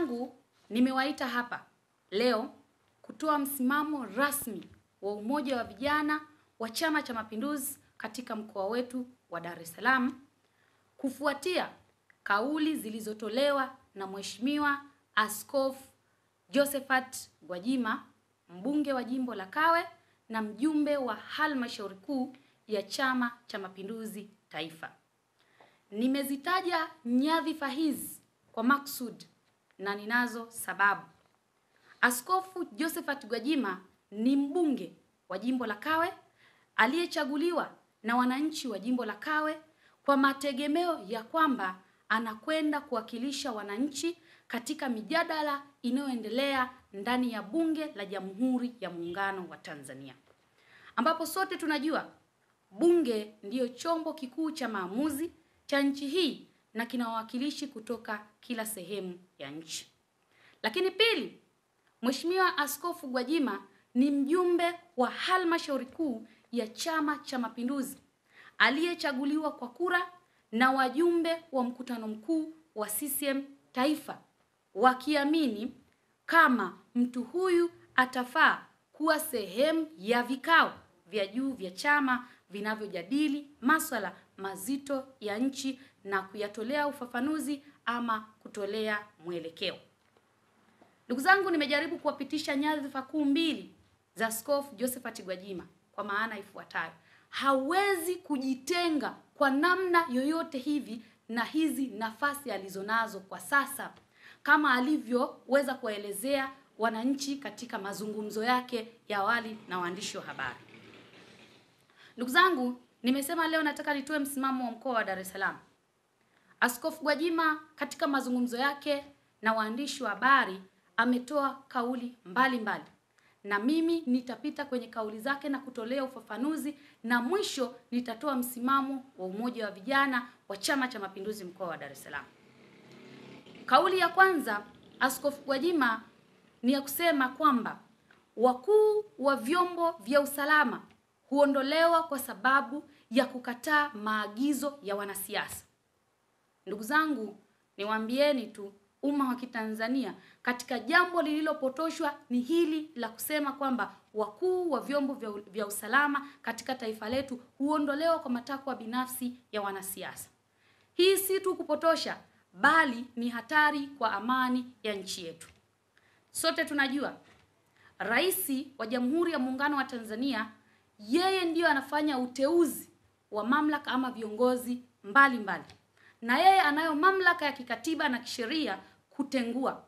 zangu, nimewaita hapa leo kutoa msimamo rasmi wa Umoja wa Vijana wa Chama cha Mapinduzi katika mkoa wetu wa Dar es Salaam kufuatia kauli zilizotolewa na Mheshimiwa Askofu Josephat Gwajima, mbunge wa jimbo la Kawe na mjumbe wa Halmashauri Kuu ya Chama cha Mapinduzi Taifa. Nimezitaja nyadhifa hizi kwa maksud na ninazo sababu. Askofu Josephat Gwajima ni mbunge wa jimbo la Kawe aliyechaguliwa na wananchi wa jimbo la Kawe kwa mategemeo ya kwamba anakwenda kuwakilisha wananchi katika mijadala inayoendelea ndani ya Bunge la Jamhuri ya Muungano wa Tanzania, ambapo sote tunajua bunge ndiyo chombo kikuu cha maamuzi cha nchi hii na kina wawakilishi kutoka kila sehemu ya nchi. Lakini pili, Mheshimiwa Askofu Gwajima ni mjumbe wa Halmashauri Kuu ya Chama cha Mapinduzi aliyechaguliwa kwa kura na wajumbe wa mkutano mkuu wa CCM Taifa, wakiamini kama mtu huyu atafaa kuwa sehemu ya vikao vya juu vya chama vinavyojadili masuala mazito ya nchi na kuyatolea ufafanuzi ama kutolea mwelekeo. Ndugu zangu, nimejaribu kuwapitisha nyadhifa kuu mbili za Askofu Josephat Gwajima kwa maana ifuatayo. Hawezi kujitenga kwa namna yoyote hivi na hizi nafasi alizonazo kwa sasa, kama alivyoweza kuwaelezea wananchi katika mazungumzo yake ya awali na waandishi wa habari. Ndugu zangu, nimesema leo nataka nitoe msimamo wa mkoa wa Dar es Salaam. Askofu Gwajima katika mazungumzo yake na waandishi wa habari ametoa kauli mbalimbali, na mimi nitapita kwenye kauli zake na kutolea ufafanuzi, na mwisho nitatoa msimamo wa Umoja wa Vijana wa Chama cha Mapinduzi mkoa wa Dar es Salaam. Kauli ya kwanza Askofu Gwajima ni ya kusema kwamba wakuu wa vyombo vya usalama huondolewa kwa sababu ya kukataa maagizo ya wanasiasa. Ndugu zangu, niwaambieni tu umma wa Kitanzania, katika jambo lililopotoshwa ni hili la kusema kwamba wakuu wa vyombo vya usalama katika taifa letu huondolewa kwa matakwa binafsi ya wanasiasa. Hii si tu kupotosha, bali ni hatari kwa amani ya nchi yetu. Sote tunajua Rais wa Jamhuri ya Muungano wa Tanzania yeye ndiyo anafanya uteuzi wa mamlaka ama viongozi mbalimbali, na yeye anayo mamlaka ya kikatiba na kisheria kutengua.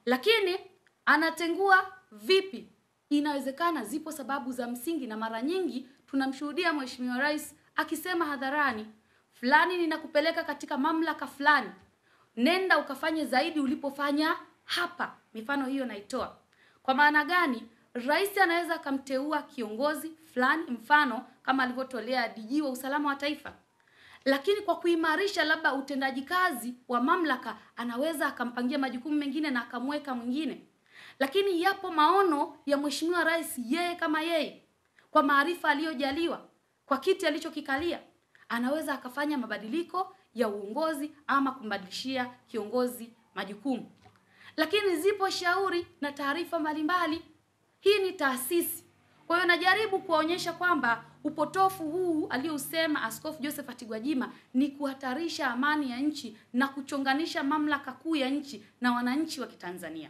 Lakini anatengua vipi? Inawezekana zipo sababu za msingi, na mara nyingi tunamshuhudia Mheshimiwa Rais akisema hadharani, fulani ninakupeleka katika mamlaka fulani, nenda ukafanye zaidi ulipofanya hapa. Mifano hiyo naitoa. Kwa maana gani? Rais anaweza akamteua kiongozi fulani, mfano kama alivyotolea DG wa usalama wa taifa, lakini kwa kuimarisha labda utendaji kazi wa mamlaka anaweza akampangia majukumu mengine na akamweka mwingine. Lakini yapo maono ya Mheshimiwa Rais, yeye kama yeye, kwa maarifa aliyojaliwa, kwa kiti alichokikalia, anaweza akafanya mabadiliko ya uongozi ama kumbadilishia kiongozi majukumu. Lakini zipo shauri na taarifa mbalimbali. Hii ni taasisi. Kwa hiyo najaribu kuwaonyesha kwamba upotofu huu aliousema Askofu Josephat Gwajima ni kuhatarisha amani ya nchi na kuchonganisha mamlaka kuu ya nchi na wananchi wa Kitanzania.